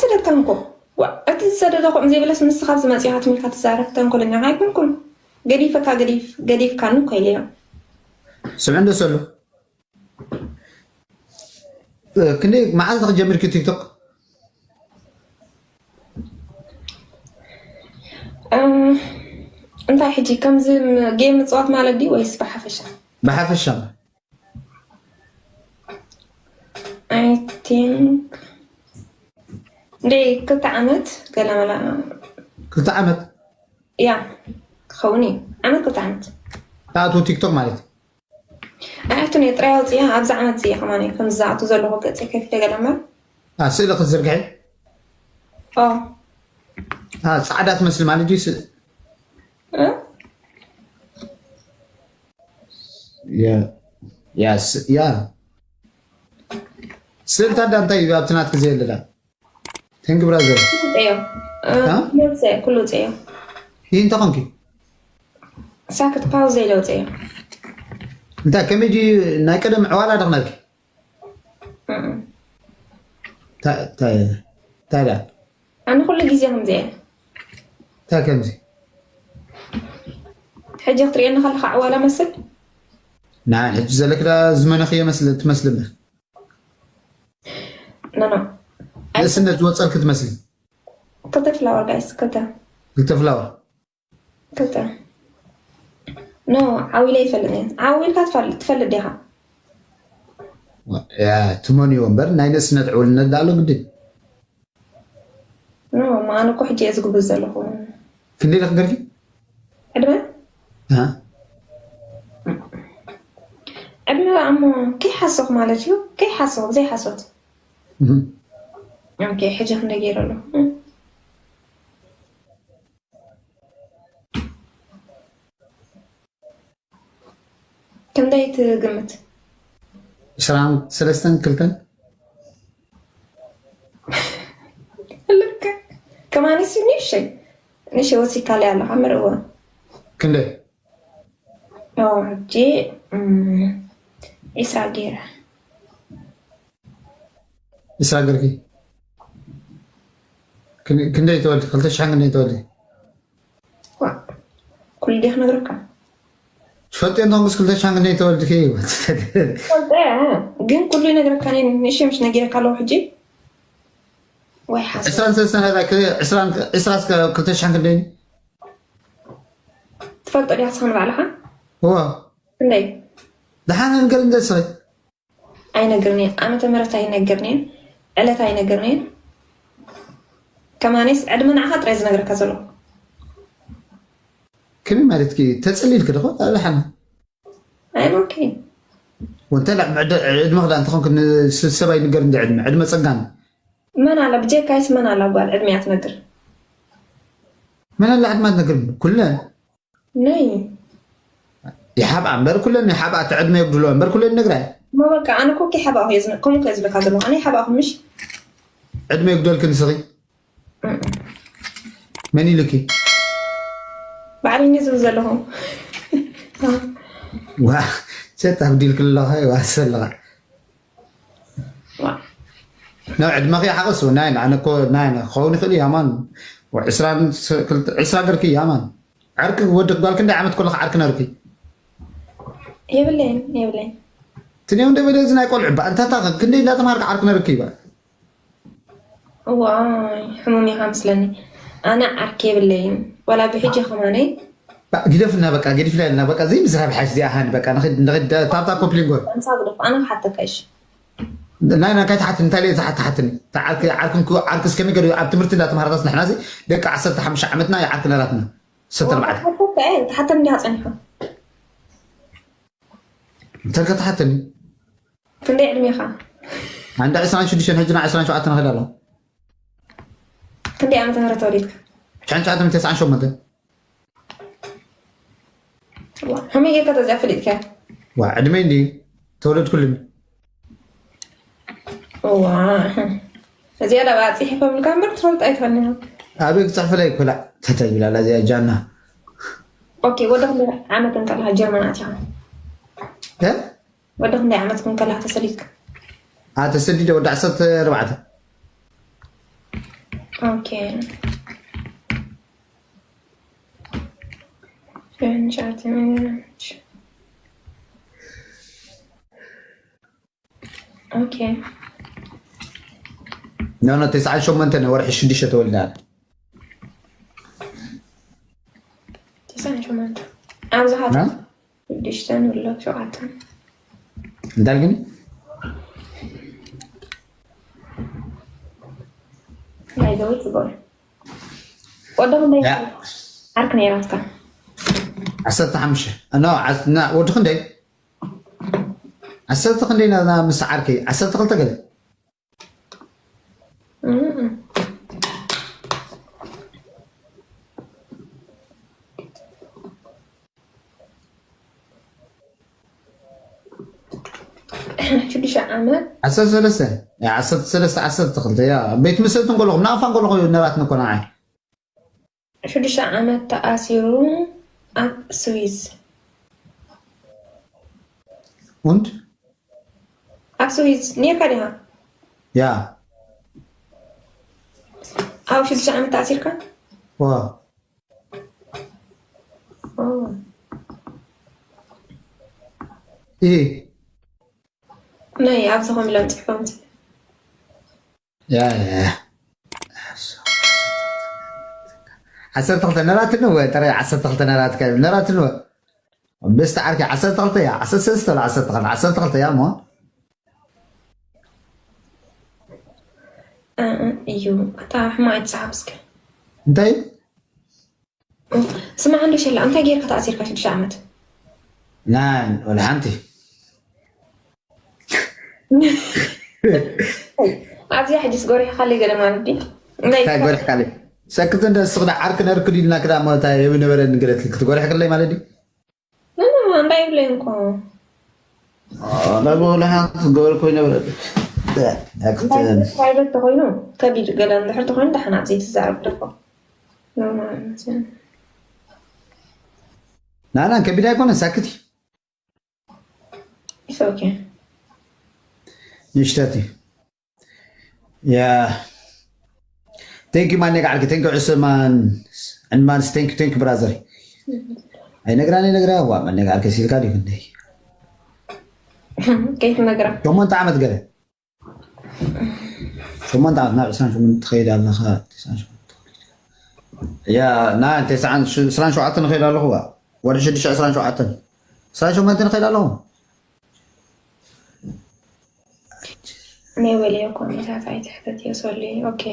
ስለ ተንኮ። ዋ፣ እቲ ዝሰደደ ከምኡ ዘይብለስ ንስኻ ኣብዚ መጺኻ ትም ኢልካ ትዛረብ፣ ተንኮለኛ ኣይኮንኩን። ገዲፈካ፣ ገዲፍ-፣ ገዲፍካኒ እኮ ኢለዮ። ስምዒ እንዶ ሰሎ። እ፣ ክንደይ መዓዝ ኢኺ ጀሚርኪ ቲክቶክ? እ፣ እንታይ ሕጂ ከምዚ ም-፣ ጌም ምጽዋት ማለት ድዩ ወይስ ብሓፈሻ? ብሓፈሻ። I think እንደ ክልተ ዓመት ገለ መለ። ክልተ ዓመት? ያ፣ ክኸውን እዩ። ዓመት ክልተ ዓመት። ኣቱ ቲክቶክ ማለት? ኣያቱን እየ ጥራይ ኣውፅያ፣ ኣብዚ ዓመት እየ ከማን ከም ዝኣቱ ዘለኹ ገፀ ከፊተ ገለ እምበር። ኣ፣ ስእሊ ክትዝርግሐ? ኦ። ኣ፣ ፃዕዳ ትመስል ማለት ድዩ? ስ-፣ እ? ያ፣ ያ፣ ስ-፣ ያ። ስእልታት ዳ እንታይ እዩ ኣብቲ ናትኪ ዘየለላ? ተንክ ብራዘር። ኩሉ ውፅዮ። እ፣ እ? ኩሉ ውፅዮ፣ ኩሉ ውፅዮ። ይህ እንታይ ኮንኪ? ሳክት ፓውዝ ኢለ ውፅዮ። እንታይ ከመይ ድዩ ናይ ቀደም ዕዋላ ዶ ክነርኪ? እም። ታ-፣ ታ-፣ ታዲያ? ኣነ ኩሉ ግዜ ከምዚ እየ። እንታይ ከምዚ? ሕጂ ክትርእየኒ ከለኻ ዕዋላ መስል? ናይ ሕጂ ዘለክ ዳ ዝመነኽዮ መስል ትመስልኒ። ኖ፣ ኖ። ንእስነት ዝወፀልክ ትመስሊ። ክልተ ፍላወር ጋይስ፣ ክልተ። ክልተ ፍላወር። ክልተ። ኖ፣ ዓው ኢለ ይፈልጥ እየ። ዓው ኢልካ ትፈል-፣ ትፈልጥ ዲኻ? ያ፣ ትመንዮ እምበር ናይ ንእስነት ዕውልነት ዳኣሎ ግድን። ኖ፣ ማ ኣነ እኮ ሕጂ እየ ዝጉብዝ ዘለኹ። ክንደይ ኢለክ ገርኪ? ዕድመ? ኣሃ። ዕድመ እሞ ከይሓሰኹ ማለት እዩ፣ ከይሓሰኹ፣ ብዘይ ሓሶት። እህ። ኦኬ፣ ሕጂ ክንደይ ገይረ ኣለኹ? ክንደይ ትግምት? ዕስራን ሰለስተን ክልተን? ልክዕ። ከማንስ ንእሽተይ፣ ንእሽተይ ወሲካለይ ኣለኻ፣ መርእዋ። ክንደይ? ኦ፣ ሕጂ፣ እም፣ ዒስራ ገይረ። ዒስራ ገርኪ? ክን-፣ ክንደይ ተወልዲ? ክልተ ሽሕን ክንደይ ተወልዲ? ዋ፣ ኩሉ ድየ ክነግረካ? ትፈልጥዮ እንተኾንኩስ ክልተ ሽሕን ክንደይ ተወልድኪ? ትፈልጦ እየ፣ ግን ኩሉ ይነግረካ እየ። ንእሽተይ ምሽ ነጊረካ ኣለኹ ሕጂ? ወይ ሓሶት። ዕስራን ሰለስተን ሄዳ፣ ክ-፣ ዕስራን፣ ዕስራ እስከ ክልተ ሽሕን ክንደይ? ትፈልጦ ዲኻ ንስኻ ንባዕልኻ? እዋ። ክንደይ? ደሓን ንገር እንደ እስኺ። ኣይነግርን እየ። ዓመተ ምህረት ኣይነግርን እየ። ዕለት ኣይነግርን እየ። ከማኔስ ዕድመ ንዓኻ ጥራይ ዝነግረካ ዘለኹ። ከመይ ማለትኪ? ተጽሊልኪ ዶ? ኣለ ሓና። I'm okay። ወንተ ላ ዕድ-፣ ዕድመ ክዳ እንተኾንክ ን-፣ ስ-፣ ሰብ ኣይንገር እንደ ዕድመ። ዕድመ ጸጋን። መን ኣላ? ብጀካይስ መን ኣላ ጓል ዕድመ እያ ትነግር? መን ኣላ ዕድማ ትነግር? ኩለን። ነይ። ይሓብኣ እምበር ኩለን ይሓብኣ፣ እቲ ዕድመ የጉድሎ እምበር ኩለን ይነግራ እየ። እሞ በቃ፣ ኣነ እኮ ከይሓብኣኹ እየ ዝነ-፣ ከምኡ ከ ዝብለካ ዘለኹ። ኣነ ይሓብኣኹ ምሽ? ዕድመ ይጉደልኪ ንስኺ? እም። መን ኢሉኪ? ባዕለይ እየ ዝብል ዘለኹ። ዋ፣ ሸጥ ኣብዲልኪ ኣለኻ፣ ይዋሰ ኣለኻ። ዋ። ናይ ዕድመኺ ሓቕስ፣ ናይ፣ ኣነ እኮ፣ ናይ፣ ናይ ክኸውን ይኽእል እዩ፣ ኣማን። ዕስራን ስ-፣ ክልተ፣ ዕስራ ገርኪ እዩ፣ ኣማን። ዓርኪ ወዲ ጓል ክንደይ ዓመት ከለኻ ዓርኪ ነርኪ? የብለይን፣ የብለይን። ትንዮም ደበደ እዚ ናይ ቆልዑ፣ ባ፣ እንታታ ክንደይ እንዳተማሃርካ ዓርኪ ነርኪ፣ ባ? ዋይ፣ ሕሙም ኢኻ መስለኒ። ኣነ ዓርኪ የብለይን። ዋላ ብሕጂ ከማነይ። ባ፣ ግደፍና በቃ፣ ገዲፍና ኢልና በቃ፣ ዘይምዝራብ ሓሽ እዚኣ ሃኒ በቃ፣ ንኽድ፣ ንኽድ፣ ታብታ ኮፕሊንጎር። ኣንሳ ግደፍ፣ ኣነ ክሓተካ፣ እሺ። ናይ፣ ናይ፣ ካይትሓትኒ፣ እንታይ ለየ ዝሓትሓትኒ? እታ ዓርኪ፣ ዓርኪ እንኩ፣ ዓርኪ እስከመይ ገዲኡ ኣብ ትምህርቲ እንዳተማሃርካስ ንሕናሲ ደቂ ዓሰርተ ሓሙሽተ ዓመትና ይዓርኪ ነራትና። ሰተ ኣርባዕተ። ሓተካ እየ፣ ተሓተኒ እንዲኻ ጸኒሖ። እንታይ ከተሓተኒ? ክንደይ ዕድሜኻ? ኣንዳ ዕስራን ሽዱሽተን፣ ሕጂ ናብ ዕስራን ሸውዓተን ንኸይድ ኣለኹ። ክንደይ ዓመተ ምህረት ተወሊድካ? ሽሕን ትሽዓተ ሚእትን ተስዓን ሸሞንተን። ዋ፣ ከመይ ጌርካ ተዚኣ ፈሊጥካ? ዋ፣ ዕድመይ እንዲ ተወለድኩሉ። ዋ፣ እዚኣ ዳ ብኣ ጽሒፈምልካ እምበር ትፈልጥ ኣይትኾን ኢኻ። ኣበይ ክጽሕፍለይ ኮላ? ተተ ይብላላ እዚኣ ጃና። ኦኬ፣ ወዲ ክንደይ ዓመት እንከለኻ ጀርመን ኣቲኻ? ከ? ወዲ ክንደይ ዓመት ኮን ከለኻ ተሰዲድካ? ኣ፣ ተሰዲደ ወዲ ዓሰርተ ኣርባዕተ። Okay. Schön, schade, Mensch. Okay. ኖ ኖ፣ ተስዓን ሸሞንተን ወርሒ ሽዱሽተ ተወሊዳ። ተስዓን ሸሞንተ ኣብዚ ሓ ሽዱሽተ ንብሎ ሸውዓተ። እንታይ ግን ናይ ዘወይ ጽቡቅ። ወዲ ክንደይ ዓርክ ነይራትካ? ዓሰርተ ሓሙሽተ። ኖ፣ ዓስ- ና- ወዲ ክንደይ? ዓሰርተ ክንደይ ና- ና- ምስ ዓርከይ? ዓሰርተ ክልተ ገለ። እም። ሽዱሽተ ዓመት። ዓሰርተ ሰለስተ፣ ያ፣ ዓሰርተ ሰለስተ፣ ዓሰርተ ክልተ፣ ያ፣ ቤት መስረትን ከለኹም፣ ናፋን ከለኹ ነራት ነኮና ዓይ። ሽዱሽተ ዓመት ተኣሲሩ ኣብ ስዊዝ። Und? ኣብ ስዊዝ ኔርካ ዲኻ? Ja. ኣብ ሽዱሽተ ዓመት ተኣሲርካ? Wow. ኦ። Ih. ናይ ኣብዚ ከም ኢሎም ጽሕፎም። Ja, ja, ja. ዓሰርተ ክልተ ነራት ንወ፣ ጥራይ ዓሰርተ ክልተ ነራት ከ-፣ ነራት ንወ። ብስተ ዓርኪ ዓሰርተ ክልተ እያ፣ ዓሰርተ ሰለስተ ወላ ዓሰርተ ክልተ፣ ዓሰርተ ክልተ እያ እሞ። እ፣ እ፣ እዩ። ኣታ ሕማቕ ኣይትጽሓፍ እስከ። እንታይ? ስማዕ፣ እንዶ ሸላ፣ እንታይ ጌርካ ተኣሲርካ ሽዱሽተ ዓመት? ናይ፣ ወላ ሓንቲ። ኣብዚኣ ሕጂስ ጎሪሕካለይ ገለ ማለት ድዩ? ናይ እንታይ ጎሪሕካለይ? ሰክት እንደ ስኽዳ ዓርክ ነርክ ዲልና ክዳ ማለት የብ ነበረ ንገለት ክትጎሪሕክለይ ማለት ድዩ? ኖ፣ ኖ፣ እንታይ ይብለኝ እኮ። ለቦ ለሓት ገበርኮ ይነበረ። እንታይ ፕራይቬት ተኾይኑ ከቢድ ገለ እንድሕር ተኾይኑ ደሓን ኣብዚ ትዛረብ ደፎ። ኖርማል መሰለኝ። ናና ከቢድ ኣይኮነ ሳክት እዩ። It's okay. ንሽተት እዩ። ያ ቴንክ ዩ ማን ነጋ ዓርኪ ቴንክ ዩ ዕስማን ዕንማንስ ቴንክ ዩ ቴንክ ዩ ብራዘር። ኣይነግራን ኣይነግራ ዋ ማን ነጋ ዓርኪ ሲልካ ድዩ እንደ ከይትነግራ። ሸሞንተ ዓመት ገለ ሸሞንተ ዓመት ናብ ዕስራን ሸሞንተ ትኸይድ ኣለኻ። ተስዓን ሸሞንተ ያ ና ተስዓን ሽ- ዕስራን ሸውዓተን ንኸይድ ኣለኹ ዋ ወርሒ ሽዱሽተ ዕስራን ሸውዓተን ዕስራን ሸሞንተ ንኸይድ ኣለኹ። ናይ ወልዮ ኮሜንታት ኣይትሕተት እዮ ሶሊ። ኦኬ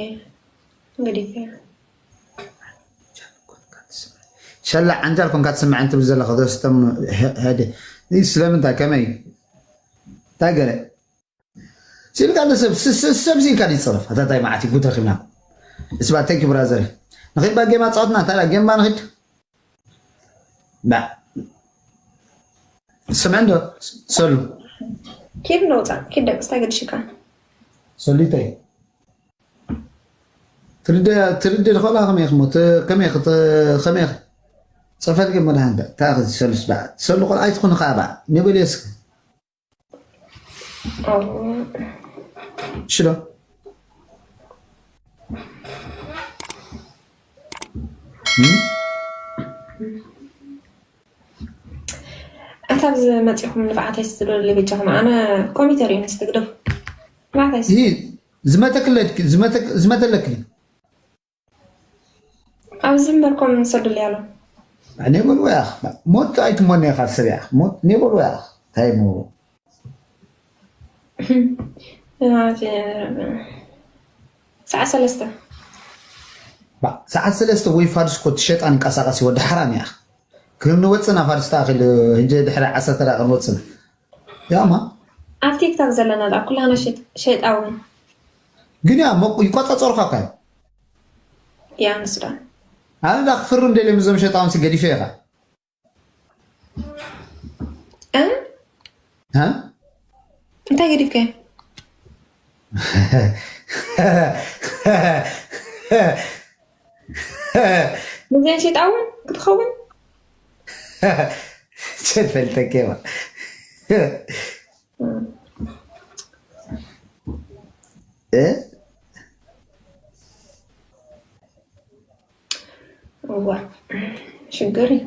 እንግዲህ ሸላ ዓንጃል ኮንካ ትስምዐን ትብል ዘለኻ ዘስተም ሄደ ስለምንታይ ከመይ እንታይ ገለ ሲልካ ለሰብ ሰብ ሲልካ ዲጸረፍ ኣታታይ ማዓት ጉድ ረኺብና እስባ ቴንክ ብራዘር ንኺድ ባ ጌማ ጻወትና እንታይ ጌማ ንኺድ ዳ ስምዕ እንዶ ሰሉ ኪድ ነውፃ ኪድ ደቅስታ ገድሽካ ሰሉተይ ትርደ ትርደ ዝኸላ ከመይ ክሞ ከመይ ከመይ ጸፈል ግን መድሃን ታ ሰሉስ ባ ሰሉ ቆል ኣይትኹን ኸኣ ባ ንብል እስከ ሽሎ ኣታ ኣብዚ መፂኹም ንብዓተይ ስትብለለይ በጃኹም ኣነ ኮምፒተር እዩ ንስትግደፉ ንብዓተይ ይህ ዝመተክለድ ዝመተለክሊ ኣብዚ እምበርኮም ንሰዱለይ ኣሎ ኔበል ወያ ሞት ኣይትሞን ኢኻ ሰብ ኢኻ ሞት ኔበል ወያ እንታይ ሞ ሰዓት ሰለስተ ሰዓት ሰለስተ ወይ ፋድስኮ ትሸጣ ንቀሳቀሲ ወዲ ሓራም ኢኻ ክንወፅና ፋድስታ ክል ህጀ ድሕሪ ዓሰርተ ደቂቃ ክንወፅና ያማ ኣብ ቲክቶክ ዘለና ዳ ኩላና ሸይጣውን ግን ያ ይቆፃፀሩካ ካዩ ያ ንሱ ዳ ኣነ ዳ ክፍርም ደልዮም እዞም ሸጣውን ገዲፈ ኢኻ እንታይ ገዲፍካዮ? ንዘን ሸጣውን ክትኸውን ሸፈልተኬማ እ እዋ ሽግር እዩ።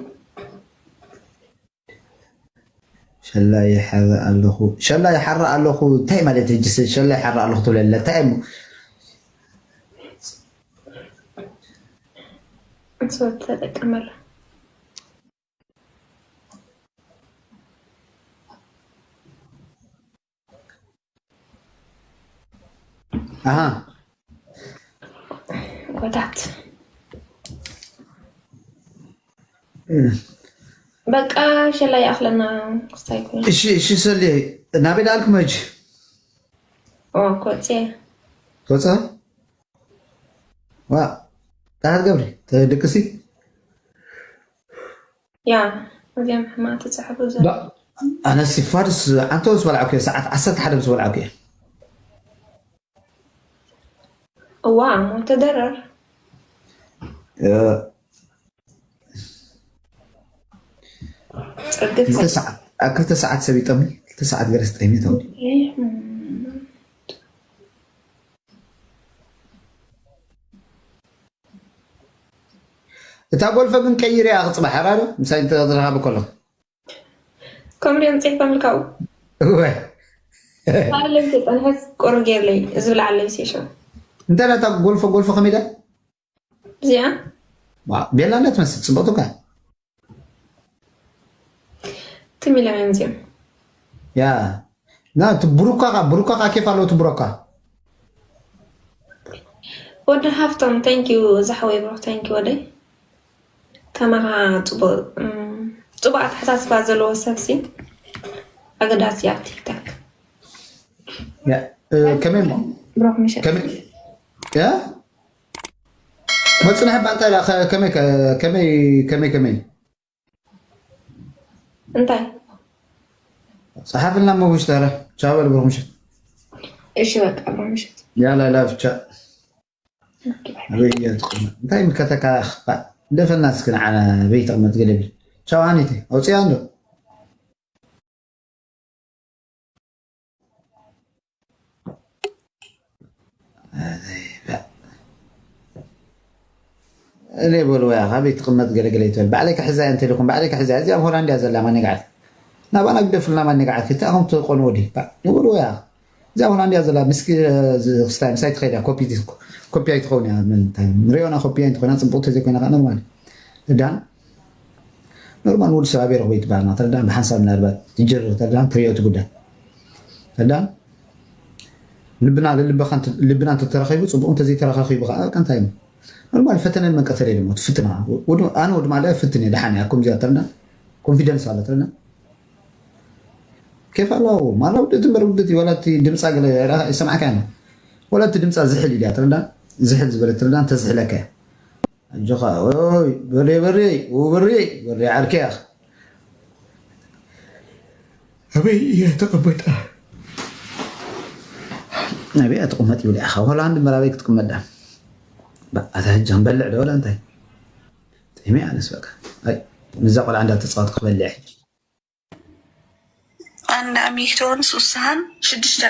ሸላ ይሓረ ኣለኹ፣ ሸላ ይሓረ ኣለኹ። እንታይ ማለት ሕጂ ሸላ ይሓረ ኣለኹ ትብለለ? እንታይ እሞ እሱ ተጠቀመላ። ኣሃ ወዳት በቃ ሸላ ይኣኽለና። ክስታይ ኩሉ እሺ፣ እሺ። ሰሊ ናበይ ደኣልኩም ሕጂ? ኦ ኮጽየ ትወፃ ዋ ጣሃት ገብሪ ተድቅሲ ያ እዚኦም ሕማቅ ትፅሕፉ ዘ ኣነሲ ፋድስ ዓንተ ምስ በላዕኩ እየ፣ ሰዓት ዓሰርተ ሓደ ምስ በላዕኩ እየ። እዋ እሞ ተደረር ክልተ ሰዓት፣ ኣብ ክልተ ሰዓት ሰብ ይጠሚ፣ ክልተ ሰዓት ገለ ስጠሚ ተው። እታ ጎልፈ ግን ቀይር እያ ክፅባሕ ኣራዶ ምሳይ ተረኻቢ ከሎ ከምሪ ኣምፅሕኩም ልካው እወ ኣለይ ተፀንሐስ ቁር ገይርለይ ዝብል ኣለይ ሴሾ እንታይ ናታ ጎልፈ ጎልፈ ከመይ ኢላ እዚኣ ዋ፣ ቤላ እንዳ ትመስል ፅብቕቲ እኳ ትም ኢሎም እዮም እዚኦም ያ ና እቲ ብሩካ ካ ብሩካ ካ ኬፍ ኣለዎ እቲ ብሮካ ወዲ ሃፍቶም thank you ዝሓወይ ብሩክ thank you ወደይ ከማኻ ፅቡቅ እም፣ ፅቡቅ ኣተሓሳስባ ዘለዎ ሰብሲ ኣገዳሲ ኣብ ቲክታክ ያ፣ እ፣ ከመይ እሞ ብሩክ ምሸት ከመይ ያ መፅንሐ ባንታ ኢላ ከ- ከመይ ከ- ከመይ ከመይ ከመይ እንታይ ፀሓፍልና መጉሽ ተረ ቻው በል ብሩክ ምሸት እሺ በቃ ብሩክ ምሸት ያላ ላፍቻ ኣበይ እያ ትቕመጥ እንታይ ምከተካ ክፋእ ደፈና እስኪ ንዓና በይ ተቕመጥ ገለቢ ቻው ሃኒተይ ኣውፅያ እንዶ እኔ በልወያ ካበይ ትቕመጥ ገለገለ ይትበል ባዕለይ ክሕዛ እየ እንተልኩም ባዕለይ ክሕዛ እዚኣ ሆላንድያ ዘላ ማነግዓት ናባና ግደፍልና ማነግዓት ክተኣኹም ትቆንዎ ዲ ንበልወያ እዚኣ ሆላንድያ ዘላ ምስኪ ክስታይ ምሳይ ትኸይዳ ኮፒ ኣይትኸውን እያ ንሪኦና ኮፒ ኣይትኾይና ፅቡቕ ተዘይኮይና ከዓ ኖርማል እዳን ኖርማል ውድ ሰብ ኣበይ ረኽቦ ይትበሃል ማለት ረዳን ብሓንሳብ ምናልባት ትጀርር ተዳን ትሪኦ እቲ ጉዳይ ረዳን ልብና ልልበኻ ልብና እንተተራኺቡ ፅቡቕ እንተዘይተራኻኺቡ ከዓ በቃ እንታይ እዩ ኖርማል ፈተነን መንቀተለ ድማ ትፍትና ኣነ ወዲ ማለ ፍትን እየ ደሓን እያ ከምዚኣ ተረዳ ኮንፊደንስ ኣለ ተረዳ ኬፍ ኣለዋ ማራ ውድእቲ እምበር ውድእቲ ወላ እቲ ድምፃ ገለ ይሰምዓካ ያለ ወላ እቲ ድምፃ ዝሕል ኢልያ ተረዳ ዝሕል ዝበለ ተረዳ እንተዝሕለካ እያ ኣጆኻ ኦይ በሬ በሬ ው በሬ በሬ ዓርከይ ኣኽ ኣበይ እየ ተቐመጣ ኣበይ እያ ትቕመጥ ይብል ኢኻ ሆላንድ መራበይ ክትቅመጥ ዳ ኣታ ሕጂ ክንበልዕ ዶ ወላ እንታይ ጥዕሚ ኣነስ በቃ ኣይ ምዛ ቆልዓ እንዳተፃወት ክበልዕ ሕጂ አንድ አሚቶን ሱሳን ሽድሽተ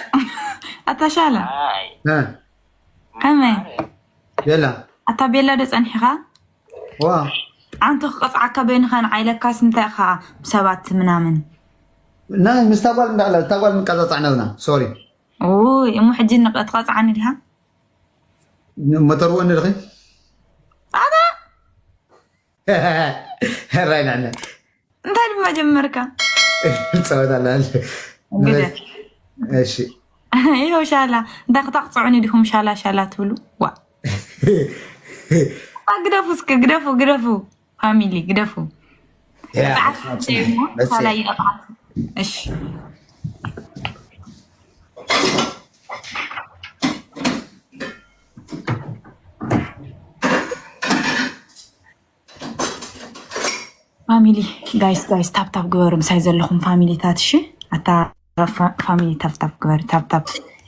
ኣታ ሻላ እ ከመይ የላ ኣታ ቤላ ዶ ጸኒሕኻ ዋ ዓንቱ ክቐፅዓካ በይንኻ ንዓይለካስ እንታይ ኢኻ ብሰባት ምናምን ናይ ምስታ ጓል እንዳለ እታ ጓል ምቀፃፃዕ ነብና ሶሪ ውይ እሞ ሕጂ ንቐ- ትቐፅዓኒ ዲኻ መተርወኒ ድኺ ኣታ ራይ ንዕነ እንታይ ድማ ጀመርካ ፀወት ኣላ ግደ እሺ ይኸው ሻላ እንታይ ክታቕፅዑኒ ዲኹም ሻላ ሻላ ትብሉ ዋ አ፣ ግደፉ እስኪ ግደፉ ግደፉ ፋሚሊ ግደፉ ያ፣ ፃዓት መፅንሐ፣ ሞ መፅንሐ። ሳላ ይቕዓት እሺ ፋሚሊ ጋይስ ጋይስ ታፕታፕ ግበሩ ምሳይ ዘለኹም ፋሚሊታት እሺ ኣታ ፋ- ፋሚሊ ታፕታፕ ግበሩ ታፕታፕ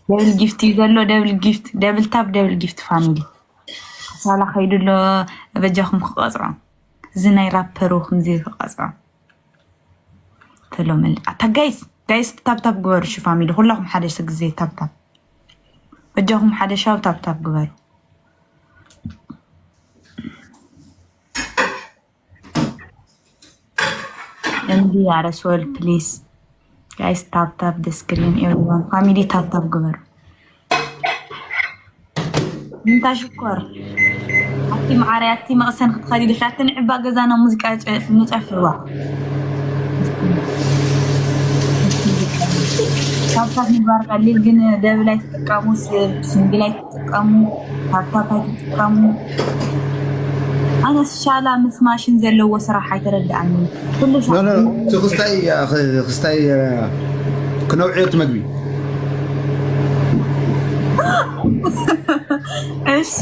ደብል ጊፍት እዩ ዘሎ ደብል ጊፍት ደብል ታፕ ደብል ጊፍት ፋሚሊ ሳላ ከይዱ ኣሎ በጃኹም ክቐፅዖ እዚ ናይ ራፐሩ ከምዚ ክቐፅዖ ተሎ መል ኣታ ጋይስ ጋይስ ታፕታፕ ግበሩ እሺ ፋሚሊ ኩላኹም ሓደ ስ ግዜ ታፕታፕ በጃኹም ሓደ ሻው ታፕታፕ ግበሩ እንዲ ኣረስወል please guys tap tap the screen everyone family tap tap ግበሩ። እንታ ሽኮር ኣቲ መዓረይ ኣቲ መቕሰን ክትኸዲ ድሕሪ ኣቲ ንዕባ ገዛና ሙዚቃ ጨ- ንጨፍርዋ። ካብታት ምግባር ቀሊል ግን ደብል ኣይትጥቀሙ፣ ስ- ሲንግል ኣይትጥቀሙ፣ ታፕታፕ ኣይትጥቀሙ። ኣነ ሻላ ምስ ማሽን ዘለዎ ስራሕ ኣይተረድኣኒ። ኩሉ ሻ- ክስታይ ክስታይ ክነውዕዮ እቲ መግቢ። እሺ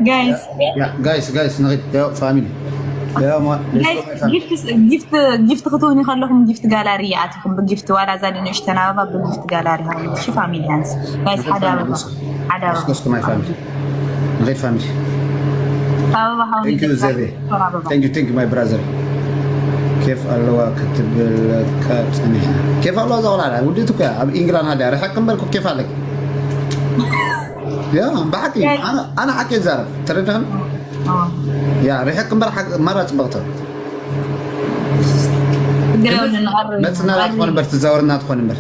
ጋይስ ጋይስ ጋይስ ንኺድ ፋሚሊ ጊፍት ክትህኒ ከለኹም ጊፍት ጋላሪ ይኣትኹም ብጊፍት ዋላ እዛ ንእሽተን ኣበባ ብጊፍት ጋላሪ ሃሉ እሺ ፋሚሊ ያንስ ጋይስ ሓደ ኣበባ ሓደ ኣበባ እስከ ማይ ፋሚሊ ንኺድ ፋሚሊ ኣበባ ሃሉ Thank you ዘቤ Thank you thank you my brother ኬፍ ኣለዋ ክትብለካ ጸኒሓ ኬፍ ኣለዋ ዘቆላላ ውድእቲ እኮ ኣብ ኢንግላንድ ሃልያ ርሕቅ እምበርኩ ኬፍ ኣለኪ ያ ብሓቂ ኣነ ሓቂ ይዛረብ ተረድኽን ያ ርሕቅ እምበር ማራ ፅብቕቲ መፅና ትኾን እምበር ትዛወርና ትኾን እምበር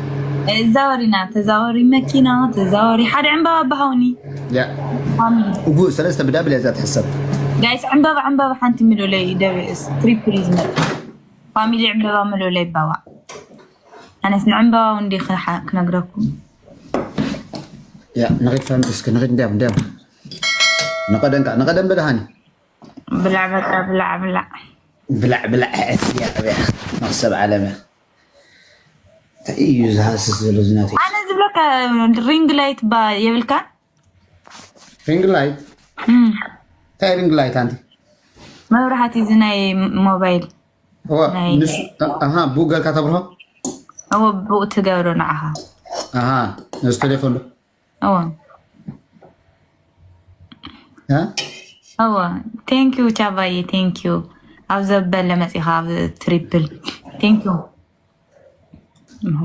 እዛወሪና ተዛወሪ መኪና ተዛወሪ ሓደ ዕምባባ በሃውኒ ያ እጉ ሰለስተ ብዳብል እያ ትሕሰብ ጋይስ ዕምባባ ዕምባባ ሓንቲ ምልኡለይ ደብስ ትሪፕል እዩ ዝመፅእ ፋሚሊ ዕምባባ ምልኡለይ ባባ ኣነስ ንዕምባባ እውን እንዲ ክነግረኩም ያ ንኺድ ፋሚሊ እስኪ ንኺድ እንዲያም እንዲያም ንቐደም ከዓ ንቐደም በል ሃኒ ብላዕ በቃ ብላዕ ብላዕ ብላዕ ብላዕ እያ እያ መክሰብ ዓለመ እንታይ እዩ ዝሃስስ ዘሎ ዝናተይ ኣነ ዝብለካ ሪንግ ላይት ባ የብልካ ሪንግ ላይት እንታይ ሪንግ ላይት ኣንቲ መብራህቲ እዚ ናይ ሞባይል እዋ ንሱ ኣሃ ብኡ ገልካ ተብርሆ እዎ ብኡ ትገብሮ ንዓኻ ኣሃ ነዚ ቴሌፎን ዶ እዎ እ? እዎ thank you ቻባዬ thank you ኣብ ዘበለ መፂኻ ኣብ ትሪፕል thank you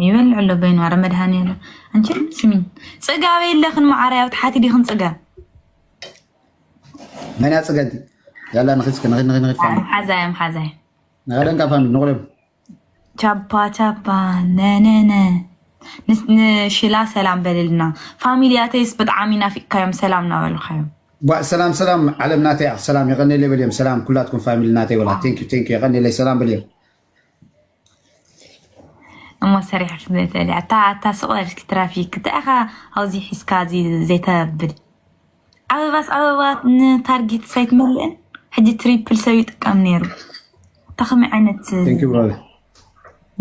ይበልዕ ኣሎ በይኑ ኣረ መድሃኒኣለ ኣንቺ ስሚን ፅጋብ የለኽን መዓረይ ኣብ ትሓቲ ዲኽን ፅጋብ መን እያ ፅገንቲ ያላ ንኽድ እስከ ንኽድ ንኽድ ንኽድ ፋሚሊ ሓዛይ ኣም ሓዛይ ንኸደን ካብ ፋሚሊ ንቑለም ቻፓ ቻፓ ነነነ ንስ- ንሽላ ሰላም በልልና ፋሚልያተይስ ብጣዕሚ ናፊቅካዮም ሰላም ናበልካዮም ቧእ ሰላም ሰላም ዓለም ናተይ ኣኽ ሰላም የቐኔለይ በልዮም ሰላም ኩላትኩም ፋሚሊ ናተይ ወላ ቴንክ ዩ ቴንክ ዩ የቐኔለይ ሰላም በልዮም እሞ ሰሪሕ ክትበልተል እታ እታ ስቕ በልኪ ትራፊክ እንታይ ኢኻ ኣብዚ ሒዝካ እዚ ዘይተብል ኣበባስ ኣበባ ንታርጌት ሳይት መልእን ሕጂ ትሪፕል ሰብ ይጥቀም ነይሩ እታ ከመይ ዓይነት ቴንክ ዩ ብራዘር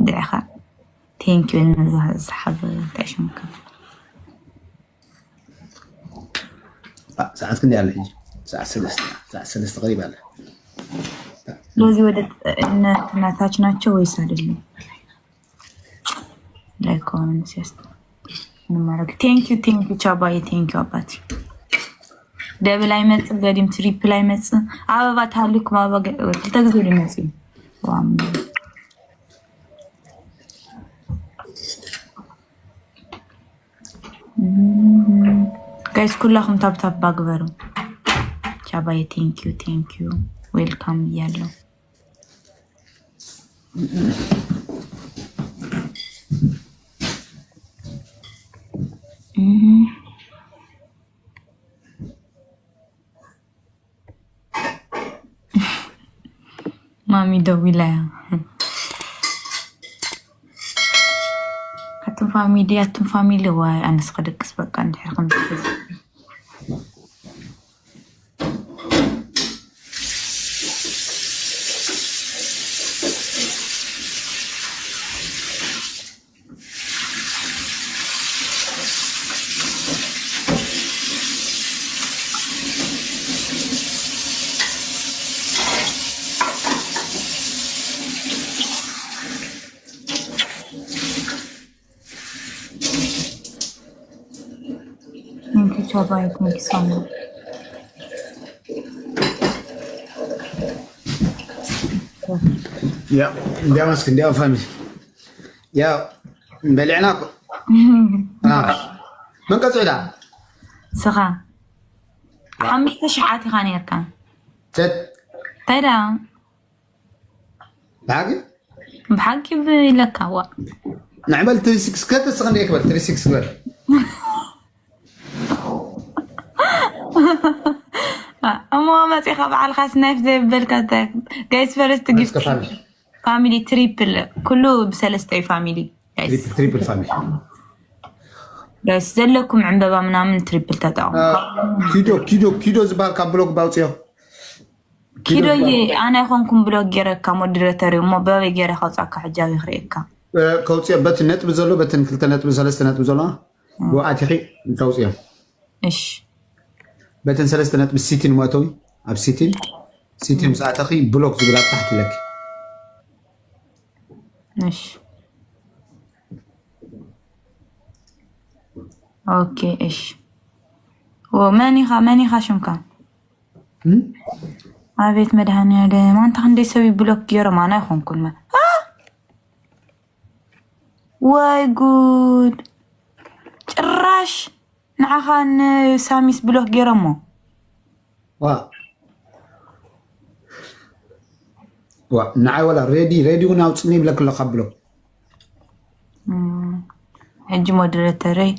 ድዕኻ ቴንክ ዩ ነዛ ዝሓብ እንታይ ሽምካ ሰዓት ክንደይ ኣለ ሕጂ ሰዓት ሰለስተ ሰዓት ሰለስተ ቀሪብ ኣለ ስለዚህ ወደ እነ- እናታች ናቸው ወይስ አይደለም? ላይክ ኮመንት ሲያስተ ንማረግ thank you thank you ቻባዬ thank you ኣባቴ ደብል ኣይመጽእ ገዲም ትሪፕል ኣይመጽእ ኣበባ ታሊኩም ኣበባ ገ- ክልተ ግዜ ሊመጽእ እዩ ዋም ጋይስ ኩላኹም ታብታብ ባግበሩ ቻባዬ thank you thank you welcome ብያለሁ ማሚ ደዊላ እያ ኣቱም ፋሚሊ ኣቱም ፋሚሊ ዋይ ኣነስ ከደቅስ በቃ እንድሕር ከም Thank you, Chabai. Thank you so much. ያ እንዲያው እስኪ እንዲያው ፋሚሊ ያው በሊዕና እኮ መን ቀፂዕዳ ስኻ ሓሙሽተ ሽሓት ኢኻ ነርካ ተት እንታይ ዳ ብሓቂ ብሓቂ ብኢለካ ዋ። ንዕበል ትሪ ሲክስ ከተስኸ እንደ ክበል ትሪ ሲክስ ክበል እሞ መፂኻ በዓልካ ስናይፍ ዘይበልካ እንታይ? ጋይስ ፈርስት ጊፍት እስከ ፋሚሊ ፋሚሊ ትሪፕል ኩሉ ብሰለስተ እዩ ፋሚሊ ጋይስ። ትሪፕል ትሪፕል ፋሚሊ ጋይስ ዘለኩም ዕንበባ ምናምን ትሪፕል ተጠቐሙ። ኪዶ ኪዶ ኪዶ ዝበሃል ካብ ብሎክ ባውፅዮ ኪዶዬ ኣነ ኣይኮንኩም ብሎክ ገይረካ ሞዲሬተር እዩ እሞ በበይ ገይረ ከውፃካ ሕጃቢ ክርእየካ። ከውፅዮ በቲ ነጥቢ ዘሎ በትን ክልተ ነጥቢ ሰለስተ ነጥቢ ዘሎ ብኣቲኺ ከውፅዮ እሺ በተን ሰለስተ ነጥቢ ሲቲን መእተዊ ኣብ ሲቲን ሲቲን ምስ ኣተኺ ብሎክ ዝብል ኣብ ታሕቲ ኣለኪ። እሺ ኦኬ እሺ። ዎ መን ኢኻ መን ኢኻ ሽምካ? እም? ኣቤት መድሃኒዓለም ኣንታ ክንደይ ሰብ ብሎክ ገይሮም ኣነ ኣይኮንኩን መ ወይ ጉድ ጭራሽ ንዓኻ ንሳሚስ ብሎክ ገይሮሞ ዋ ዋ ንዓይ ወላ ሬዲ ሬዲ እውን ኣውፅኒ ይብለክ ኣለካ ብሎ ሕጂ ሞደረተረይ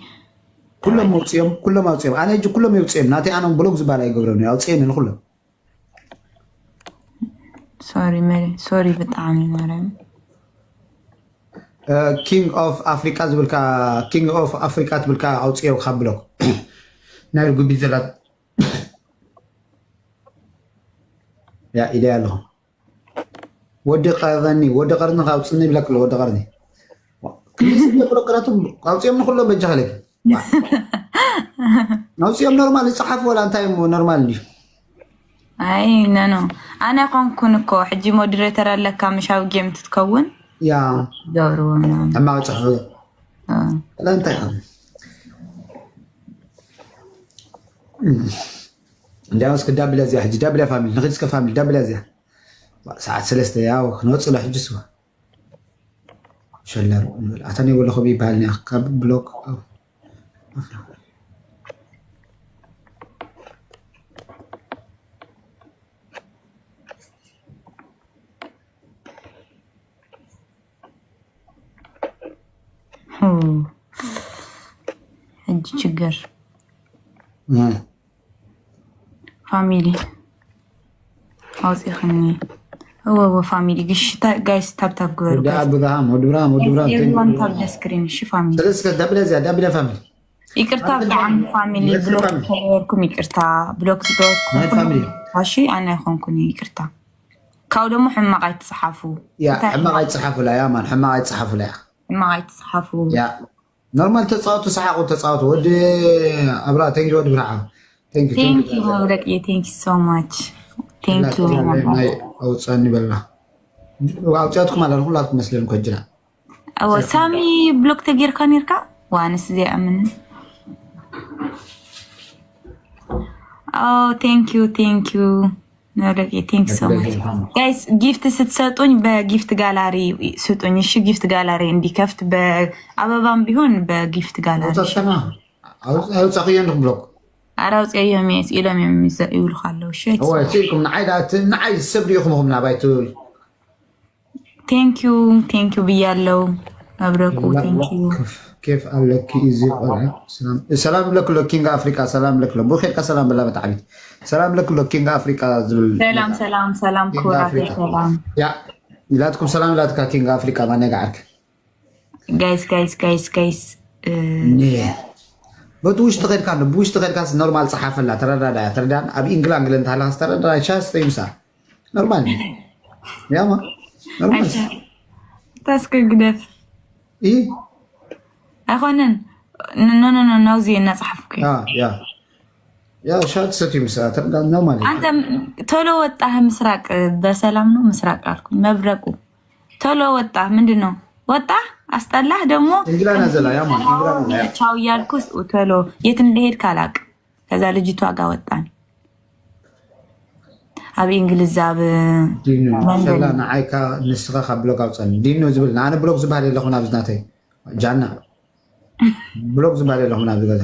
ኩሎም መውፅኦም ኩሎም ኣውፅኦም ኣነ ሕጂ ኩሎም የውፅኦም ናተይ ኣነ ብሎክ ዝበሃል ኣይገብረን ኣውፅኤን ንኩሎም ሶሪ መሪ ሶሪ ብጣዕሚ ማርያም ኪንግ ኦፍ ኣፍሪቃ ዝብልካ ኪንግ ኦፍ ኣፍሪቃ ትብልካ ኣውፅኦ ካብ ብሎክ ናይ ርጉቢት ዘላት ያ ኢለ ኣለኹ ወዲ ቀረኒ ወዲ ቀርኒ ካውፅኒ ይብለክ ኣሎ ወዲ ቀርኒ ክልስ ብሎክ ቀረቱ ኣውፅኦም ንኩሎም በጃ ከለኪ ኣውፅኦም ኖርማል ይፅሓፍ ወላ እንታይ እሞ ኖርማል እንዲዩ ኣይ ነኖ ኣነ ኮንኩን እኮ ሕጂ ሞዲሬተር ኣለካ ምሻብ ጌም ትትከውን ያ ገብርዎ ምናምን ሕማቅ ፅሕፍ እ። ላ እንታይ ኢኻ እንዲያውስ ክዳብለ እዚያ ሕጂ ዳብለ ፋሚሊ ንክድ እስከ ፋሚሊ ዳብለ እዚያ ሰዓት ሰለስተ ያው ክንወፅእ ሎ ሕጂ ስዋ ሸለር ንብል ኣታ ናይ ወለኹም ይበሃል ኒያ ካብ ብሎክ ሁ፣ ሕጂ ችግር ፋሚሊ ኣውፂኽኒ እወ እወ ፋሚሊ ግሽታ ጋይስ ታብታብ ግበሩ ወዲ ኣብርሃም ወዲ ብርሃም ወዲ ብርሃም everyone tap the screen እሺ ፋሚሊ ስለስከ ዳብለ እዚያ ዳብለ ፋሚሊ ይቅርታ ብጣዕሚ ፋሚሊ Yes, ብሎክ ፋሚሊ። ዝገበርኩም ይቅርታ ብሎክ ናይ ፋሚሊ። ዝገበርኩም እሺ ኣነ ኣይኮንኩን ይቅርታ ካብ ደግሞ ሕማቅ ኣይትፅሓፉ ያ እንታይ ሕማቅ ኣይትፅሓፉላ ያ ማን ሕማቅ ኣይትፅሓፉላ ያ ሕማቅ ኣይትፅሓፉ ያ ኖርማል ተፃወቱ ሰሓቁ ተፃወቱ ወዲ ኣብራ ተንኪ ወዲ ብርሃ ተንኪ thank you መብረቅ thank you so much thank you ናይ ኣውፃኒ በላ ኣውፅያትኩም ኣላ ኩላትኩም መስለን ኮጅና እወ ሳሚ ብሎክ ተጌርካ ነርካ ዋንስ ዘይኣምን Oh, thank you, thank you. መብረቂ thank you so much. Guys, ጊፍት ስትሰጡኝ በጊፍት ጋላሪ ስጡኝ። እሺ ጊፍት ጋላሪ እንዲከፍት በአበባም ቢሆን በጊፍት ጋላሪ ኣውፃክዮ ንክ ብሎክ ኧረ ኣውፅኦም እዮም ኢሎም እዮም ይብሉካ ኣለዉ። እሺ እወ ስኢልኩም ንዓይ ንዓይ ሰብ ሪኢኹም ኹም ናባይ ትብል thank you thank you ብያለው። መብረቁ thank you ኬፍ ኣለኪ እዚ ቆልዓ ሰላም ብለክሎ ኪንግ ኣፍሪካ ሰላም ብለክሎ ብሩክ ኢልካ ሰላም በላ ብጣዕሚ ሰላም ብለክሎ ኪንግ ኣፍሪካ ዝብል ሰላም ሰላም ሰላም ክቡራት ሰላም ያ ኢላትኩም ሰላም ኢላትካ ኪንግ ኣፍሪካ ማነጋ ዓርክ guys guys guys guys በቲ ውሽጢ ከድካ ብውሽጢ ከድካ ኖርማል ፀሓፈላ ተረዳዳ ተረዳን ኣብ ኢንግላንድ ለንተሃለካ ተረዳዳ ሻ ስተይምሳ ኖርማል ያማ ኖርማል ታስክ ግደፍ ይህ ኣይኮነን ኖ ኖ ኖ ናውዚ እናፀሓፍኩ ያ ያ ሻት ሰትዩ ምሳ ተረዳን ነው ማለት አንተ ቶሎ ወጣህ ምስራቅ በሰላም ነው ምስራቅ አልኩኝ መብረቁ ቶሎ ወጣህ ምንድን ነው ወጣህ አስጠላህ ደግሞ እንግላና ዘላ ያ ማለት እንግላና ዘላ ያ ቻው እያልኩ ቶሎ የት እንደሄድክ አላቅ ከዛ ልጅቷ ጋር ወጣን ኣብ እንግሊዝ ኣብ ዲኖ መንደል ሰላ ንዓይካ ንስኻ ካብ ብሎግ ኣውፀኒ ዲኖ ዝብል ንኣነ ብሎግ ዝበሃል የለኹም ኣብዚ ናተይ ጃና ብሎግ ዝበሃል የለኹም ኣብዚ ገዛ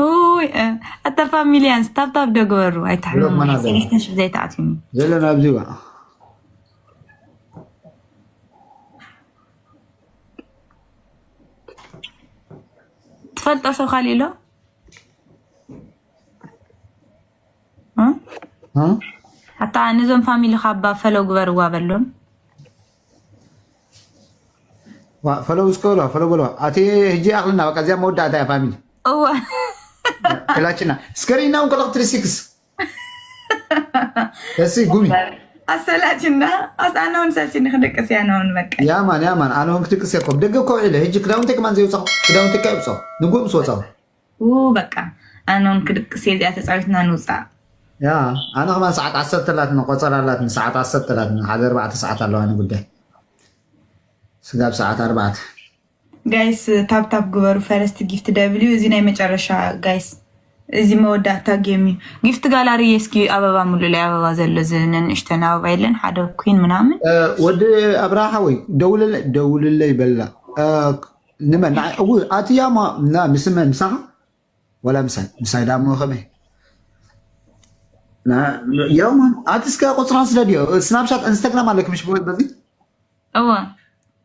ውይ ኣታ ፋሚሊያንስ ታብታብ ዶ ግበሩ ብሎግ ኣይትሕመሙ መናዘር ሰለስተ ሽሕ ዘይትኣትዩኒ ዘለና ኣብዚ ዋ ፈልጦ ሰብ ካሊእ ኣሎ? እ? እ? ኣታ ነዞም ፋሚሊ ካባ ፈለው ግበርዋ በሎም። ዋ፣ ፈለው እስከ በልዋ፣ ፈለው በልዋ። ኣቲ ህጂ ኣኽልና በቃ፣ እዚኣ መወዳእታ እያ ፋሚሊ። እወ። ክላችና። እስከ ርኢና እውን ከለኹ ትሪ ሲክስ። ደስ ጉሚ። ኣሰላችና፣ ኣስ-፣ ኣነ እውን ሰልችኒ ክድቅስ እያ፣ ኣነ እውን በቃ። ያማን፣ ያማን፣ ኣነ እውን ክድቅስ እየ እኮ። ብደገ እኮ ውዒለ። ህጂ ክዳውንተይ ከማን ዘይውፃኹ፣ ክዳውንተይ እካ ይውፃኹ። ንጉሆ ምስ ወፃኹ። ው፣ በቃ። ኣነ እውን ክድቅስ እየ፣ እዚኣ ተፃዊትና ንውፃእ። ያ፣ ኣነ ከማን ሰዓት ዓሰርተ ኣላትኒ፣ ቆፀራ ኣላትኒ፣ ሰዓት ዓሰርተ ኣላትኒ፣ ሓደ ኣርባዕተ ሰዓት ኣለዋኒ ጉዳይ። ስጋብ ሰዓት ኣርባዕተ። ጋይስ፣ ታፕ ታፕ ግበሩ። ፈረስት ጊፍት ደብልዩ፣ እዚ ናይ መጨረሻ ጋይስ። እዚ መወዳእታ ጌም እዩ። ጊፍት ጋላሪ እስኪ ኣበባ ሙሉእ ላይ ኣበባ ዘሎ፣ እዚ ነንእሽተን ኣበባ የለን፣ ሓደ ኩን ምናምን። እ፣ ወዲ ኣብርሃ ሓወይ፣ ደውልለ-፣ ደውልለይ በላ። እ፣ ንመን? ንዓይ? እው፣ ኣቲ ያማ፣ ና፣ ምስ መን? ምሳኻ? ወላ ምሳይ? ምሳይ ዳሞ ከመይ? ና፣ ያማ፣ ኣቲ እስከ ቁፅራን ስደድዮ። ስናፕሻት፣ ኢንስታግራም ኣለክ ምሽ በዚ? እወ።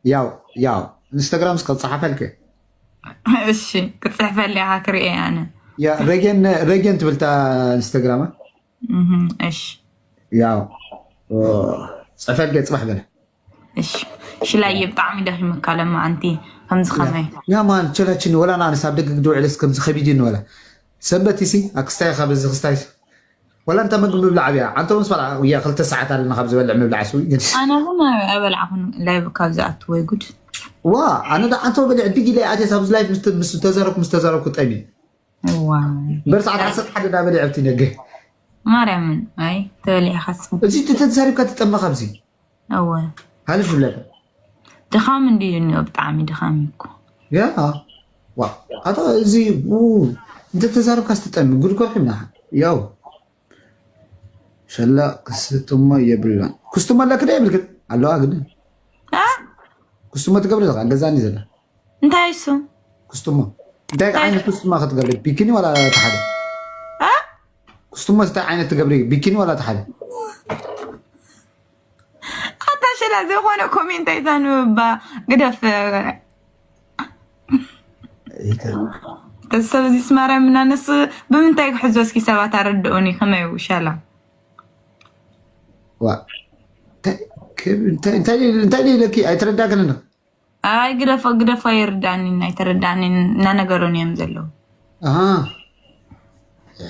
ያው፣ ያው፣ ኢንስታግራም እስከ ጸሓፈልክ። እሺ፣ ክጽሕፈልያ ኢኻ ክርእየ ኣነ። ያ፣ ረጌን፣ ረጌን ትብል እታ ኢንስታግራም፣ እ? እህ፣ እሺ። ያው፣ ኦ፣ ጽሕፈልክ ጽባሕ በለ። እሺ። ሽላየ ብጣዕሚ ደኺሙካ ለማዓንቲ፣ ከምዚ ከመይ? ያ ማን፣ ቸላችን ወላ ንኣነስ ኣብ ደገ ግዲ ውዕለስ ከምዚ ከቢድ እዩ ንበላ። ሰንበት ሲ፣ ኣክስታይ ካብ እዚ ክስታይ። ወላ እንታ ምግቢ ምብላዕ ኣብያ። ኣንተ ምስ በልዓ፣ እያ ክልተ ሰዓት ኣለና ካብ ዝበልዕ ምብላዕ ስዊ ግን። ኣነ እውን ኣይበልዓኹን ላይቭ ካብ ዝኣቱ፣ ወይ ጉድ። ዋ፣ ኣነ ደኣ ኣንተ በልዕ ድግ ኢለ ኣትየስ ኣብዚ ላይፍ ምስ፣ ምስ ተዛረብኩ፣ ምስ ተዛረብኩ ጠሚ። ዋ። እምበር ሰዓት ዓሰርተ ሓደ ዳ በልዕ ኣብቲ ነገ። ማርያምን፣ ኣይ፣ ተበሊዕኻ ጽቡቅ። እዚ ተተዛሪብካ ትጠመ ካብዚ። እወ። ሃልፍ ዝብለካ። ድኻም እንድዩ እኒኦ፣ ብጣዕሚ ድኻም እዩ እኮ። ያ። ዋ። ኣታ እዚ፣ ው፣ እንተ ተዛረብካ ስትጠሚ፣ ጉድ ኮርሒና። ያው። ሸላ ክስትሞ የብላን። ክስትሞ ኣለክ ዶ የብልክን? ኣለዋ ግድን። እ? ክስትሞ ትገብሪ ዘለኻ፣ ገዛኒ ዘላ። እንታይ እሱ? ክስትሞ። እንታይ ዓይነት ክስትሞ ክትገብሪ? ቢኪኒ ዋላ ተሓደ? እ? ክስትሞ እንታይ ዓይነት ትገብሪ? ቢኪኒ ዋላ ተሓደ? ኣታ ሸላ፣ ዝኾነ ኮሜንት ኣይታንብባ፣ ግደፍ። ሰብ እዚ ስማርያም እና ነስ ብምንታይ ክሕዞ እስኪ ሰባት ኣረድኡኒ፣ ከመይ እዩ ሸላ? ዋ፣ እንታይ፣ እንታይ፣ እንታይ፣ እንታይ ኢለኪ? ኣይተረዳእክን እንዶ? ኣይ፣ ግደፎ፣ ግደፎ፣ ኣይርዳእኒን፣ ኣይተረዳእኒን፣ እናነገሩኒ እዮም ዘለዉ። ኣሃ።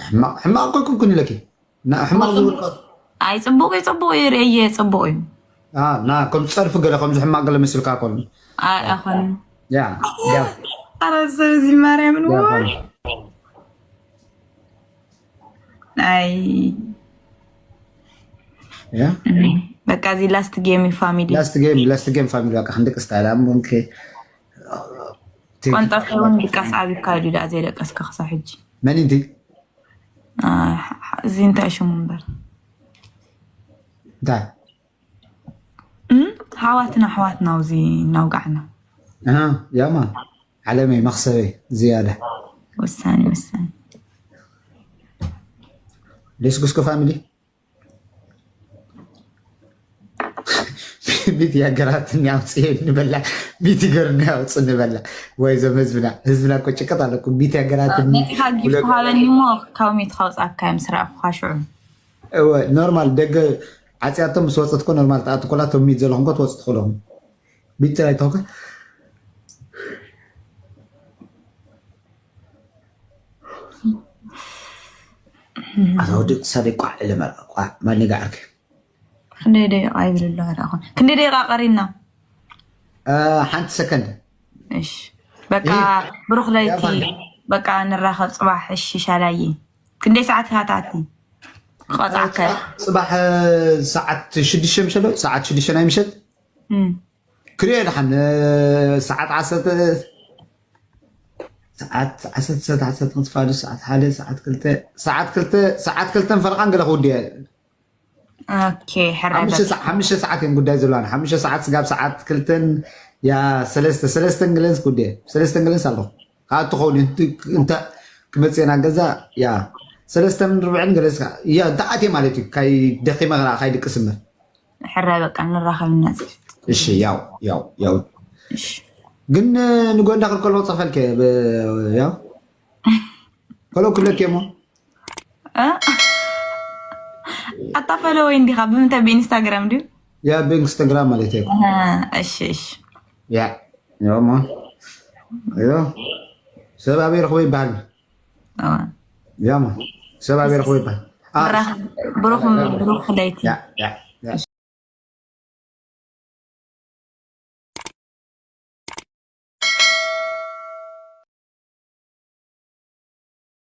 ሕማቕ፣ ሕማቕ እኮ ኣይኮንኩን ኢለኪ። ና፣ ሕማቕ ዝበልኳ። ኣይ፣ ጽቡቕ እዩ፣ ጽቡቕ እዩ፣ ርእየ፣ ጽቡቕ እዩ። ኣ፣ ና፣ ከም ጸርፊ ገለ፣ ከምዚ ሕማቕ ገለ መሲልካ ኮን። ኣይ፣ ኣይኮነን። ያ፣ ያ። ኣረ፣ ሰብ እዚ ማርያምን፣ ያ፣ ወይ። ኮን። ኣይ። ያ። በቃ፣ እዚ ላስት ጌም እዩ፣ ፋሚሊ። ላስት ጌም፣ ላስት ጌም፣ ፋሚሊ፣ በቃ፣ ክንድቅስ ታዲያ፣ እሞ፣ ኦኬ። ቆንጣ ሳይሆን ድቃስ ዓቢብካ እዩ፣ ደኣ ዘይደቀስካ ክሳብ ሕጂ። መን እንዲ? አ፣ እዚ እንታይ ሽሙ እምበር? እንታይ? እም? ሓዋትና፣ ኣሕዋትና፣ ኣብዚ እናውጋዕና። ኣሃ፣ ያማ። ዓለመይ፣ መኽሰበይ፣ ዝያዳ። ወሳኒ፣ ወሳኒ። ደስኩስኩ ፋሚሊ? ሚቲ ያገራትኒ ኣውፅኤ ንበላ፣ ሚቲ ገርኒ ኣውፅ ንበላ። ወይ ዞም ህዝብና፣ ህዝብና እኮ ጭቅጥ ኣለኩም። ሚቲ ያገራትኒ መፂኻ ጊፍት ሃበኒ እሞ ካብ ሚቲ ካውፃካ እዮም ስራእኩኻ ሽዑ። እወ፣ ኖርማል ደገ ዓፅያቶም ምስ ወፅት እኮ ኖርማል ትኣቱ ኮላ፣ ቶም ሚት ዘለኹም እኮ ትወፅት ኮለኹም። ሚቲ ኣይተውካ። ኣታ ወዲ ክሳደይ ቋዕ ኢለ መርዓ፣ ቋዕ፣ ማን ይግዓርክ? ክንደይ ደቂቃ ይብል ኣሎ? ኣረ፣ ኣኹን ክንደይ ደቂቃ ቀሪና? እ፣ ሓንቲ ሰከንድ። እሺ። በቃ፣ እህ። ብሩኽ ለይቲ። ያፋን። በቃ፣ ንራኸብ ጽባሕ። እሺ፣ ሻላዬ። ክንደይ ሰዓት ኢኻ ትኣቲ? ክቐጽዓካ እየ። ጽባሕ፣ እ፣ ሰዓት ሽዱሽተ ምሸት ዶ? ሰዓት ሽዱሽተ ናይ ምሸት? እም። ክሪኦ ደሓን፣ እ፣ ሰዓት ዓሰርተ፣ ሰዓት ዓሰርተ፣ ሰዓት ዓሰርተ ክንጽፋ ዶ? ሰዓት ሓደ፣ ሰዓት ክልተ፣ ሰዓት ክልተ፣ ሰዓት ክልተን ፈረቓን ገለ ክውድእ እየ። ኦኬ፣ ሕራይ ሓሙሽተ በቃ። ሰዓ-፣ ሓሙሽተ ሰዓት እየን ጉዳይ ዘለዋን። ሓሙሽተ ሰዓት ስጋብ ሰዓት ክልተን፣ ያ፣ ሰለስተ፣ ሰለስተን ገለንስ ጉዳይ። ሰለስተን ገለንስ ኣለኹ። ከኣ ትኸውን፣ እንት-፣ እንተ ክመጽእና ገዛ፣ ያ፣ ሰለስተን ርብዕን ገለንስ ከኣ፣ ያ፣ እንተ ኣትየ ማለት እዩ። ካይ ደኺመ ከኣ ካይ ድቅስ እምበር። ሕራይ በቃ፣ ንራኸብ እና ጽፍት። እሺ፣ ያው፣ ያው፣ ያው። እሺ። ግን ንጎንዳ ክልከሎ ክጽፈልከ ያው ፈሎ ክብለክ እሞ ኣታ ፈለወይ እንዲኻ ብምንታይ ብኢንስታግራም ድዩ? ያ ብኢንስታግራም ማለት እዩ። እሺ እሺ ያ ዮሞ ዮ ሰብ ኣበይ ረኽቦ ይበሃል። ያማ ሰብ ኣበይ ረኽቦ ይበሃል። ብሩኽ ብሩኽ ለይቲ።